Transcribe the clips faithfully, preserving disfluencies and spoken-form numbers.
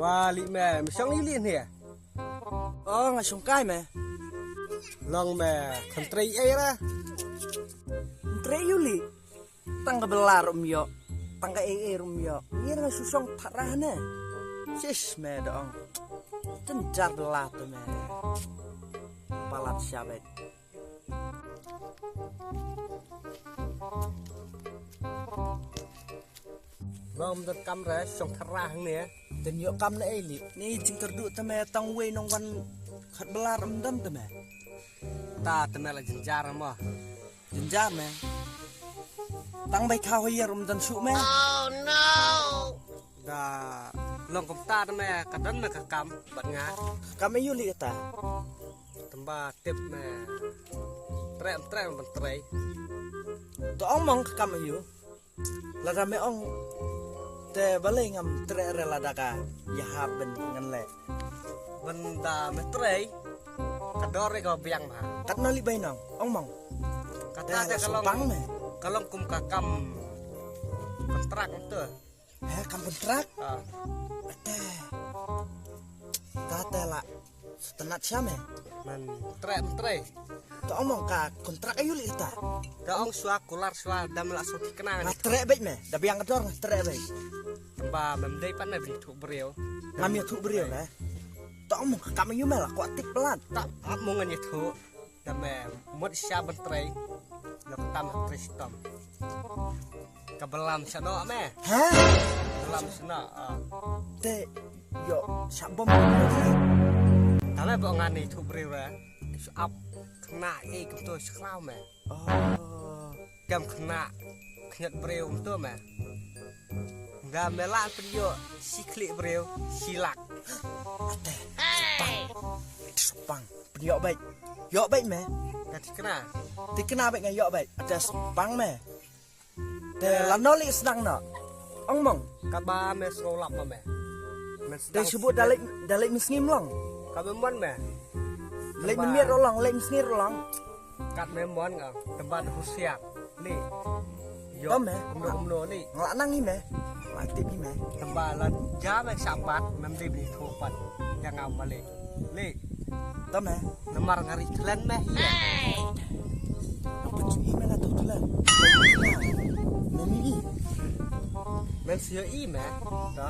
Wa li me, me shong ili ne. Oh, nga shong kai me. Long me, khan trei ei ra. Trei yu li. Tang ka belar um yo. Tang ka ei ei um yo. Ngi nga shu shong thara ne. Sis me dong. Ten jar belar te me. Palat shabet. Bang um don kam re, shong thara hangne. Ten yo kam na ei li. Ni jingkyrduh te me tang wei nong wan khat belar um don te me. Ta te me la jynjar mo. Jynjar me. Tang bai khaw hayer um don shu me. Da long kumta te me ka don me ka kam bad nga. Kam ayu li ta. Tamba tip me. Trem trem ban trei. To ong mong ka kam ayu. Lada me ong te balei ngam treh re lada ka ïahap ben ngan leh. Benda me trei ka dor re ka biang ma. Katno li bai nong ong mong. Kata te ka long bang me. Ka long kum ka kam kontrak tu. He kam kontrak. Ah. Ate. Kata la. Setenat sha me. Man trei man trei. To ong mong ka kontrak ayu li ta. Da ong shuwa kular shuwa da me la so thikna. Nga treh bej me. Da biang ka dor nga treh bej. Ba mem dei pan me bri thu briew. Ngam ïa thu briew le. To ong mong ka kam ayu me la ko atik pelat. Ta ap mong ngan ïa thu. Da me mut sha ban trei. Lo ka tam trei shitom. Ka belam sha no me. Ha? Belam sha no. Ah. Te yo sha bom. Ta me bo ngan ni thu briew re. Shu ap kena e kum tu sha kraw me. Oh. Kam kena knyat briew kum tu me. Nga me la pynïoh shi khlieh briew shi lak. Ate. Sepang. Sepang. Pynïoh beit. Ïoh beit me. Ka thikna. Thikna beit nga ïoh beit. Ate sepang me. Te lano li sdang na. Ong mong. Kaba me sngewlap ma me. Te shu bud da leit da leit me sngi mlong. Kaba mon me. Leit me miet rolong leit me sngi rolong. Kat me mon nga. Temban husiar. Ni. Yo. Tome. Kumno kumno ni. Nglak nang i me. Nglak tip i me. Temban lan ja me sapat mem dei bini thopat. Jangan balik. Leh. Tome. Namar ngari thlen me hi. Apa tu i me na tu thlen. Mem i. Mem sio i me. Da.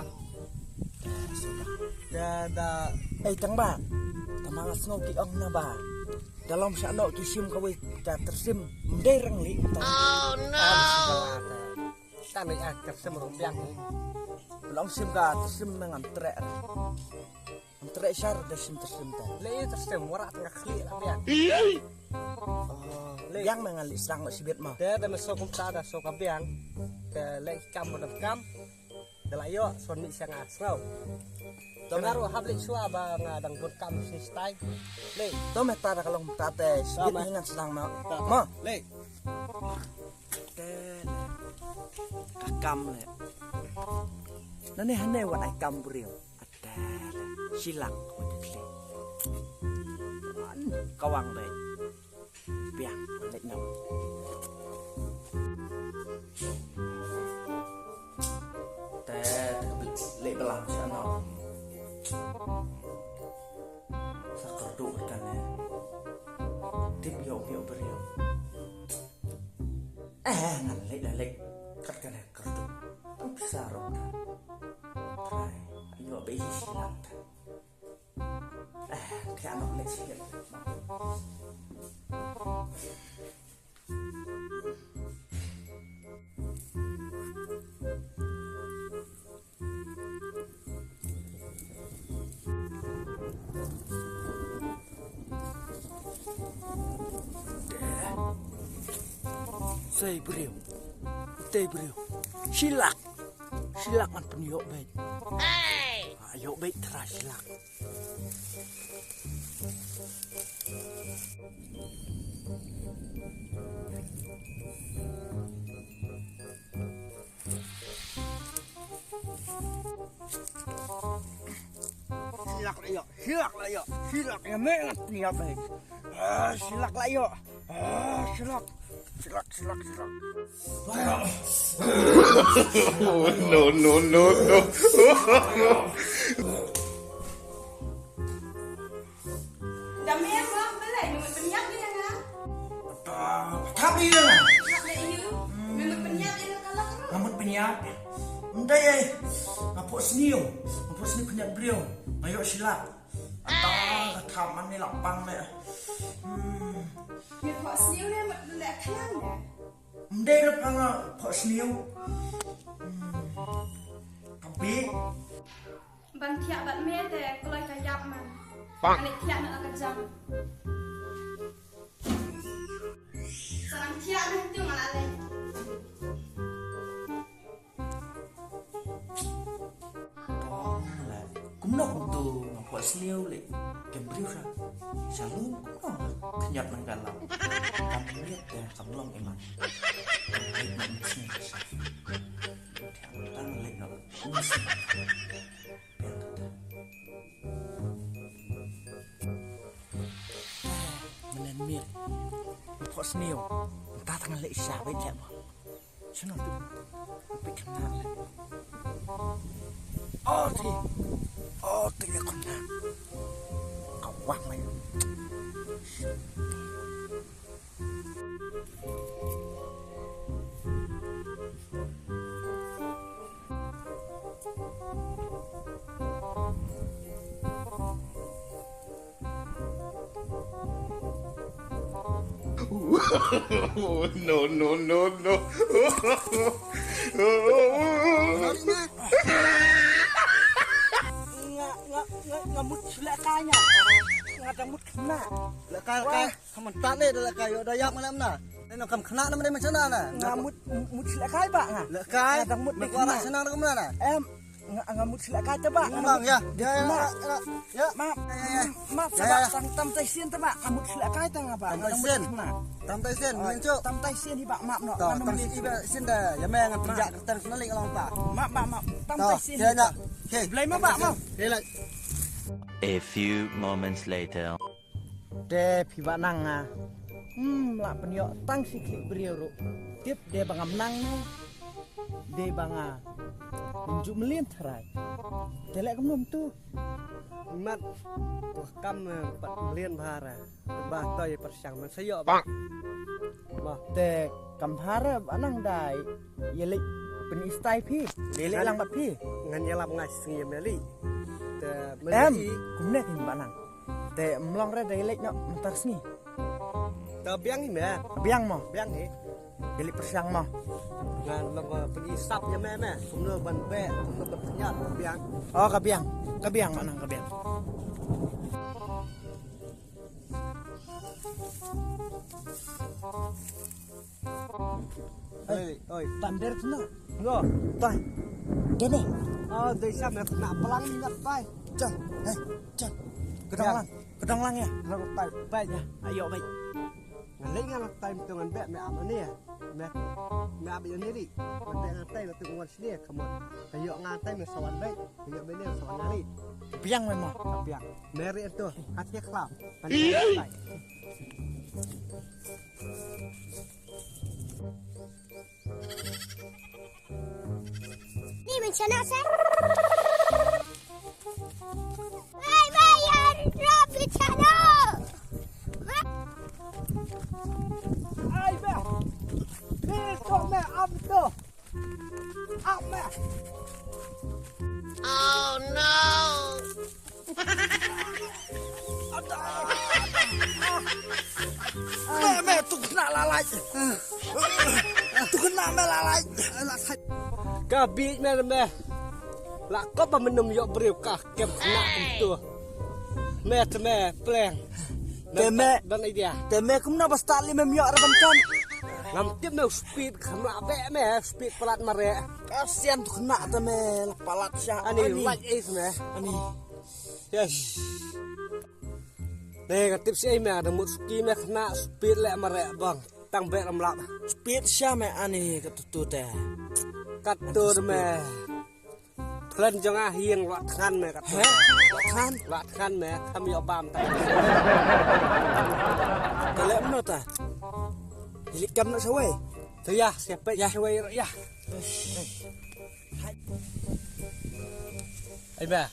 Da da. Ei tang ba. Tama nga sngew ki ong na ba. Dalam sha no ki sim kawei ta tersim. Mdei rang li. Oh no. Tang ni ah tersim rong biang ni. Long sim ka tersim me ngam treh. Ngam treh shar da sim tersim ta. Le i tersim warak tengah khlieh la biang. Oh, le yang me ngan li sdang sibit ma. Te da me so kumta da so ka biang. Te le kam mo dam kam. Da la yo so ni sanga sngew. Tama ru hap li shuwa ba nga dang bun kam si stai. Le. Tama ta da ka long ta te sibit ni ngan sdang ma. Ma. Le. Te le. Ka kam le. Nane hane wat ai kam briew. Ate le. Shilak wat kle. Wan kawang be. Biang lek nam. Te te lek belang sha nam. Sa kyrduh kan ne. Tip yo yo briew. Eh, ngan leh da leh. Kat kan leh kyrduh. Tang pisa rok kan. Trai. Ayo be hi silang kan. Eh, kan leh sikit. Sei briew. Tei briew. Shilak. Shilak ngan pynïoh beit. Hey! Ah, ïoh beit trai shilak. Shilak la ïoh, shilak la ïoh, shilak ïa me ngat ïa me. Ah, shilak la ïoh. Ah, shalak. Shalak, shalak, shalak. Oh, no, no, no, no. Dame ba, balai, me mut pynïap ïa nga. Thap ïa nga. Thap ïa nga. Me mut pynïap ïa nga ka lok. Nga mut pynïap. Ym dei ei. Nga phohsniew. Nga phohsniew khyndiat briew. Nga ïoh shalak. Ata ka thap man ne la pang le. Hmm. Me phohsniew ne mut le khnang ne. Ym dei la pang, phohsniew. Hmm. Ka bit. Ban thiah bad me te kloi ka ïap man. Bang. Ani thiah na ka jam. Sa nang thiah na tu ma la leh. Kumno kumtu nga phohsniew leh kem briew sha. Shalom kumno khyndiat nang ka lok. Kam khyndiat te kam long iman. Ai man sniew sha. Thiang tang leh no. Menen mir. Phohsniew. Ta tang leh sha bad jam. Sino tu? Pik kena leh. Oh, ti. Oh, ti ya kena. Kawak mai. No, no, no, no. Nga, nga, nga, nga mut shlek kai nga. Nga da mut kena. Lek kai, lek kai. Wah. Ka mynta ne da lek kai, ïoh da ïap ma lem na. Ne nong kam kena na ma dei ma shana na. Nga mut, mut shlek kai ba nga. Lek kai. Nga dang mut, me kwah kena. Shana na kumna na. Em, nga, nga mut shlek kai te ba. Nga mut, ya, ya, ya, ya. Map, ya, ya, ya. Map, ya, sa ba, ya, ya. Tang tam tai sien te ba. Nga mut shlek kai te nga ba. Tam tai sien. Nga dang mut kena. Tam tai sien, oh, mlien suk. Tam tai sien hi ba, map no. To, tam tai sien ba sien da. Ya me ngan pynjah kerteng sien leh ka long ta. Map, map, map. Tam tai sien hi ba. Okay. Blei ma ba, map. Okay, leh. A few moments later. Te phi ba nang nga. Hmm, la pynïoh tang shi khlieh briew ruh. Tip de ba ngam nang ne. De ba nga. Ym ju mlien tharai. Te leh kumno tu. Mat. Tuh kam, eh, pat mlien bha ra. Ba toi pyrshang man sa ïoh ba. Bang. Mo. Te kam bha ra ba nang dei. Ïa leit pyni stai phi. Leh leh lang bad phi. Ngan ïalap nga sngi ïa Meli. Te em, Meli. Kumne phi ba nang. Te ym long re da ïaleit noh mynta ka sngi. Te biang hi me. Biang mo. Biang hi. Ïaleit pyrshang mo. Ngan long, uh, pyni sap ïa me me. Kumno ban beh, kumno ban pynïap, biang. Oh, ka biang. Ka biang, ma nang ka biang. Oi, oi. Tam ber kena. Ngo. Tai. Dene. Oh, dei sa me kena pelang ni ngat tai. Jan, eh, jan. Kedong lang. Kedong lang ya. Lang tai, tai ya. Ayo, bai. Ngan leh ngan tai tu ngan beh me am ni ya. Me, me am ni ri. Ngan beh ngan tai tu ngan sini ya, come on. Ayo ngan tai me sawan bai. Ayo beh ni sawan ngan ri. Biang me mo. Biang. Meri tu. Hati klam. Ngan tai. Ni menchana sa. Bye bye ya Rabbi channel. Ai ba. Ni to me am to. Am me. Oh no. Me, me, tu kena lalai. Tu kena me lalai. Ka bit me, me. La ko ba mynnym ïoh briew ka kem kena kumtu. Me te me pleng. Te me. Don idea. Te me kumno ba start li mem ïoh ra ban kan. Ngam tip me u speed kham la beh me speed palat mareh. Ka sian tu kena te me la palat sha. Ani, ani. Like is me. Ani. Yes. Te ka tip shi ai me, da mut ski me khana speed leh mareh bang. Tang beh ram lap. Speed sha me ani ka tutu te. Ka tur me. Plan jong a hiang lwat khan me ka tur. He? Lwat khan? Lwat khan me, kham ïoh bam ta. Ka leh mano ta? Ili kam na sawai. Te ïa, siapa ïa sawai ïa. Ai ba.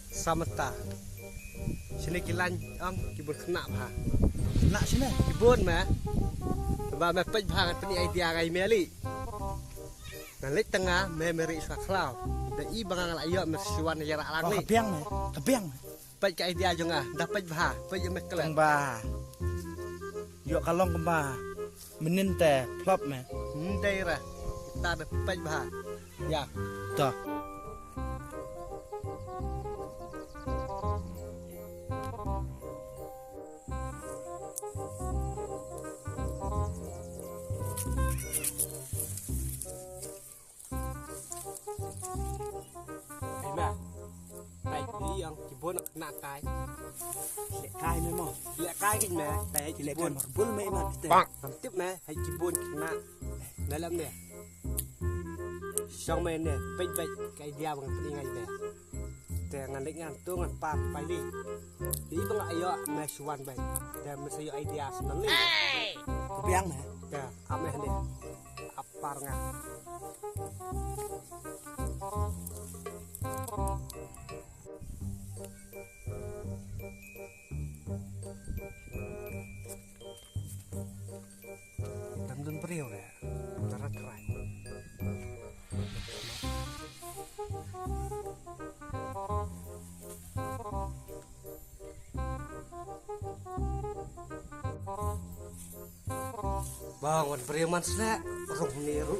Samata. Sini ki lain ong ki bun kena bha. Kena sini. Ki bun ma. Ba me peit bha ngan pyni idea ngai me li. Ngan leit tang nga me meri sha khlaw. Da i ba nga la ïoh me shuan ïa ra lang li. Ka biang me. Ka biang. Peit ka idea jong nga, da peit bha, peit ïa me klet. Tang ba. Ïoh ka long kumba. Mynnin te flop me. Ndei ra. Ta da peit bha. Ïa. To. Ai ma. Tai ni yang ki bon na tai. Leh kai me mo. Leh kai kin me. Tai ki leh kai marbul me ma kite. Ngam tip me hai ki bon kena. Dalam ne. Shong me ne peit beit ka idea ba ngan pyni ngai me. Te ngan leit ngan tu ngan pan pai li. Di ba nga ïoh me shuan beit. Te me sa ïoh idea shuan li. Ka biang me. Te ap me ne. Ap par nga. Dang don briew re. Tara trai. Ba wan briew man sle rung ni ru.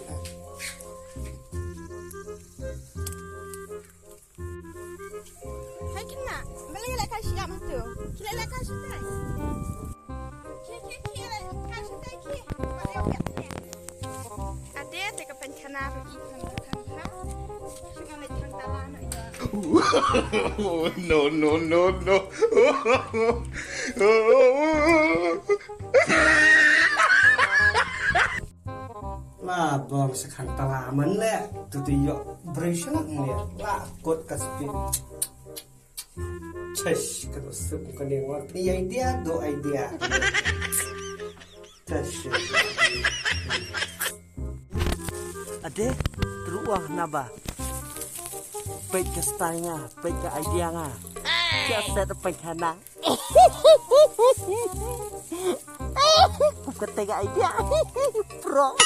Hai kina, bala leh kai siap tu. Kila leh kai siap. Ki ki ki leh kai siap ki. Ade te ka pen khana ru i kan kan ha. Shu ngan leh kan tala no ya. No, no, no, no. La bong sa khan tala man le tu ti yo brishan le la kot ka spi. Chesh ka do sup ka ne wa ni idea do idea. Chesh. Ade, tru wa na ba. Peit ka style nga, peit ka idea nga. Kya set up peit hana. Kup ka tega idea. Pro.